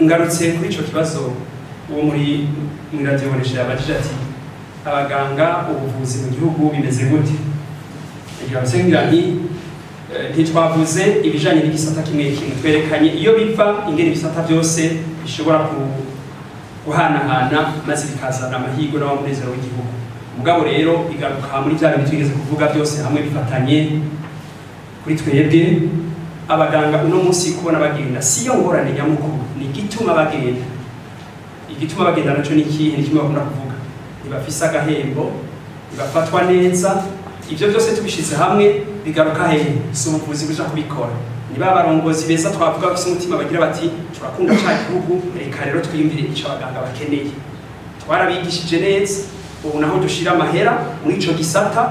Ngarutse kuri ico kibazo uwo muri radio Bonesha yabajije ati abaganga ubuvuzi mu gihugu bimeze gute? Ngira nti ntitwavuze ibijanye n'igisata kimwe kimwe, twerekanye iyo biva ingene ibisata byose bishobora guhanahana maze bikazana amahirwe n'abamunezero w'igihugu. Mugabo rero bigaruka muri bya bintu twigeze kuvuga byose hamwe bifatanye kuri twebwe abaganga uno munsi kubona bagenda siyo ngorane nyamukuru, ni igituma bagenda. Igituma bagenda naco ni ikihe? Ni kimwe bakunda kuvuga, ntibafise agahembo, ntibafatwa neza. Ivyo byose tubishize hamwe bigaruka hehe? Si ubuvuzi buja kubikora, niba abarongozi beza twavuga bafise umutima bagira bati turakunda ca gihugu, reka rero twiyumvire ico abaganga bakeneye. Twarabigishije neza, ubu naho dushira amahera muri ico gisata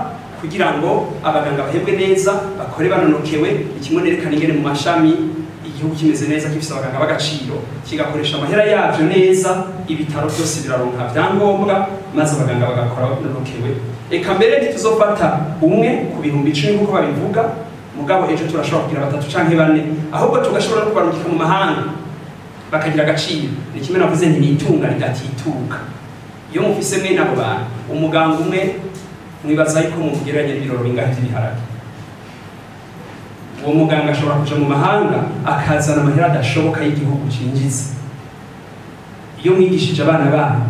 kugira ngo abaganga bahembwe neza, bakore banonokewe. Ikimwe nerekana ingene mu mashami igihugu kimeze neza gifise abaganga b'agaciro, kigakoresha amahera yavyo neza, ibitaro byose biraronka vyangombwa maze abaganga bagakora banonokewe. Eka mbere ntituzofata umwe ku 10,000 nkuko babivuga, mugabo ejo turashobora kugira batatu canke bane, ahubwo tugashobora no kubarungika mu mahanga bakagira agaciro. Ni kimwe navuze nti nitunga ridatituka. Iyo mufise mwene abo bantu, umuganga umwe mwibaza yuko mumugereranya n'ibiroro bingahe vy'ibiharage, uwo muganga ashobora kuja mu mahanga akazana amahera adashoboka y'igihugu cinjiza. Iyo mwigishije abana banyu,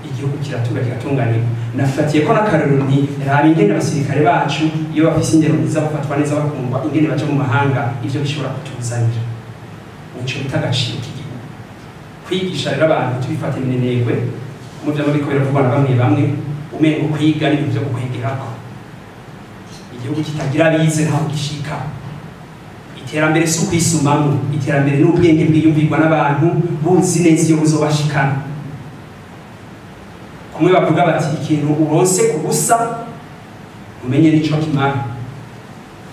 igihugu kiratunga kigatunganirwa. Nafatiye ko n'akarorero nti raba ingene abasirikare bacu iyo bafise indero nziza bafatwa neza bakundwa, ingene baja mu mahanga, ivyo bishobora kutuzanira. Nico bita agaciro k'igihugu. Kwigisha rero abantu tubifate minenegwe, mu vyama biriko biravugwa na bamwe bamwe, umengo kwiga n'ibintu vyo kukwegerako. Igihugu kitagira abize ntaho gishika. Iterambere si ukwisumamwo, iterambere ni ubwenge bwiyumvirwa n'abantu buzi neza iyo buzobashikana. Kumwe bavuga bati ikintu uronse ku busa umenye nico kimara.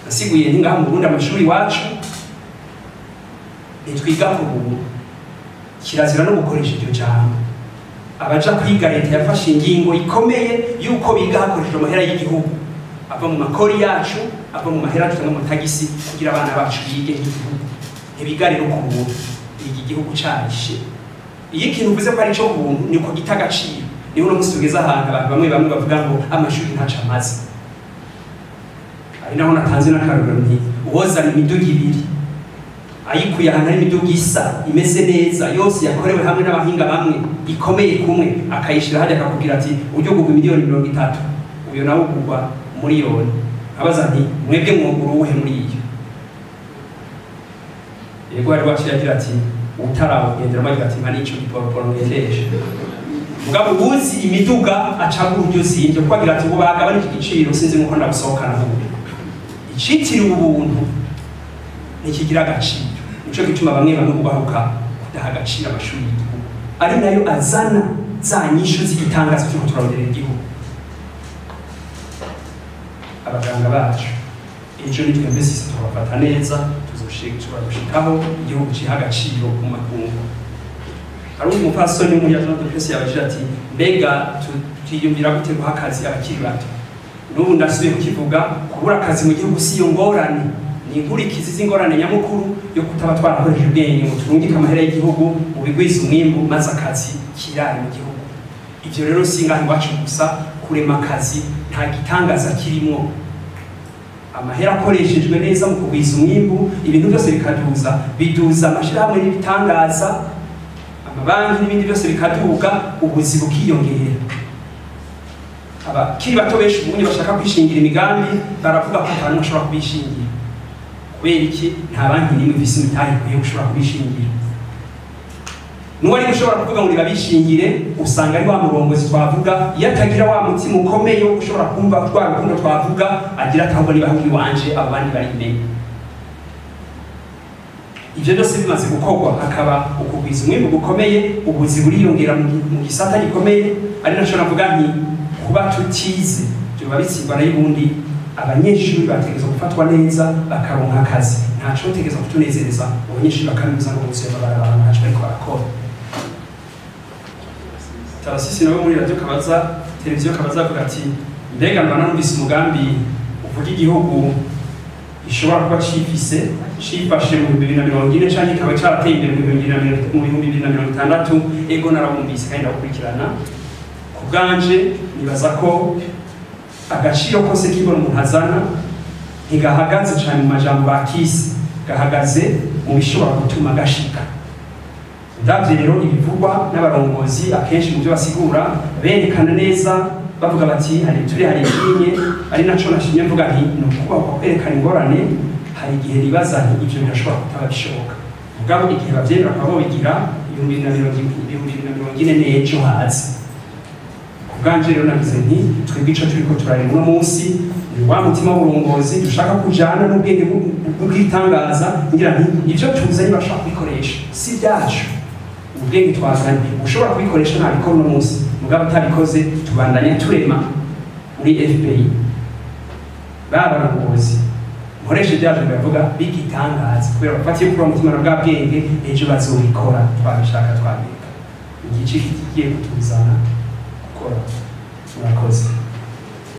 Nasiguye nti ngaha mu Burundi amashuri iwacu ntitwiga ku buntu, kirazira no gukoresha iryo jambo. Abaja kwiga leta yafashe ingingo ikomeye yuko biga hakoreshejwe amahera y'igihugu, ava mu makori yacu, ava mu mahera dutanga mu tagisi kugira abana bacu bige nk'igihugu. Ntibiga rero ku buntu, biga igihugu carishe. Iyo ikintu uvuze ko ari ico ku buntu niko gita agaciro. Niho uno munsi tugeze ahantu abantu bamwe bamwe bavuga ngo amashuri ntaco amaze. Ari naho natanze n'akarorero nti uwozana imiduga ibiri ayikuye ahantu hari imiduga isa imeze neza yose yakorewe hamwe n'abahinga bamwe ikomeye kumwe, akayishira hajya akakubwira ati ujye ugurwa 30 miliyoni, uyo nawe ugurwa miliyoni. Abaza nti mwebwe mwogura uwuhe muri iyo? Yego hari waciye agira ati utarawugenderamo agira ati mpa n'ico giporoporo ngendesha. Mugabo uwuzi imiduga acagura uryo zimvye, kuko agira ati ubu bagabanije igiciro sinzi nkuko ndabusohokana ubu. Icitiriwe ubuntu ntikigira agaciro. Nico gituma bamwe bamwe bubahuka kudaha agaciro amashuri y'igihugu, ari nayo azana za nyishu z'igitangaza turiko turaronderera igihugu. Abaganga bacu ejo nitwembe sisi tukabafata neza, tuzoshobora gushikaho igihugu ciha agaciro mu makungu. Hari undi mupfasoni w'umunya Jean de Presse yabajije ati mbega twiyumvira gute guha akazi abakiri bato? N'ubu ndasubiye kukivuga, kubura akazi mu gihugu si iyo ngorane, ni inkurikizi z'ingorane nyamukuru yo kutaba twarakoresheje ubwenge ngo turungike amahera y'igihugu mu bigwiza umwimbu maze akazi kirare mu gihugu. Ivyo rero si ngaha iwacu gusa, kurema akazi nta gitangaza kirimwo. Amahera akoreshejwe neza mu kugwiza umwimbu, ibintu byose bikaduza, biduza amashirahamwe n'ibitangaza, amabanki n'ibindi byose bikaduga, ubuzi bukiyongera. Abakiri bato benshi ubundi bashaka kwishingira imigambi baravuga ko nta n'umwe ashobora kubishingira. Kubera iki? Nta banki n'imwe ifise imitahe ikwiye gushobora kubishingira. N'uwari gushobora kuvuga ngo nibabishingire, usanga ari wa murongozi twavuga, iyo atagira wa mutima ukomeye wo gushobora kumva rwa rukundo twavuga, agira ati ahubwo niba ahubwo iwanje abo bandi barimenya. Ivyo byose bimaze gukorwa hakaba ukugwiza umwimbu gukomeye, ubuzi buriyongera mu gisata gikomeye. Ari naco navuga nti kuba tutize vyoba bitsindwa nayo. Ubundi abanyeshuri bategerezwa gufatwa neza bakaronka akazi. Ntaco tegerezwa kutunezereza abanyeshuri bakaminuza ngo buzuye amabarabara ntaco bariko barakora. Tarasisi nawe muri radio Kabaza, televiziyo Kabaza, avuga ati mbega mba numvise umugambi uvuga igihugu ishobora kuba cifise Cifashe mu 2040 canke kikaba carateye imbere mu 2060. Ego, narabumvise kandi ndagukurikirana. Ku bwanje nibaza ko agaciro kose k'ibona umuntu azana ntigahagaze cyane mu majambo bakise, gahagaze mu bishobora gutuma gashika. Ndavye rero ibivugwa n'abarongozi, akenshi mu byo basigura berekana neza, bavuga bati hari turi, hari ibinye, ari naco nashimye mvuga nti ni ukubahwa kwerekana ingorane. Hari igihe nibaza nti ivyo birashobora kutaba bishoboka, mugabo igihe bavyemera bakaba bobigira 2040 n'ejo haza. Ku bwanje rero nagize nti twebwe ico turiko turareba uno munsi ni wa mutima w'uburongozi dushaka kujana n'ubwenge bw'itangaza. Ngira nti ivyo tuzanye bashobora kubikoresha, si ibyacu. Ubwenge twazanye ushobora kubikoresha ntabikora uno munsi, mugabo atabikoze tubandanya turema muri FPI babarongozi nkoresha ibyacu biravuga bigitangaza, kubera bafatiye kuri uwo mutima na bwa bwenge, ejo bazobikora twabishaka twabireka. Igice kigiye kutuzana gukora. Murakoze.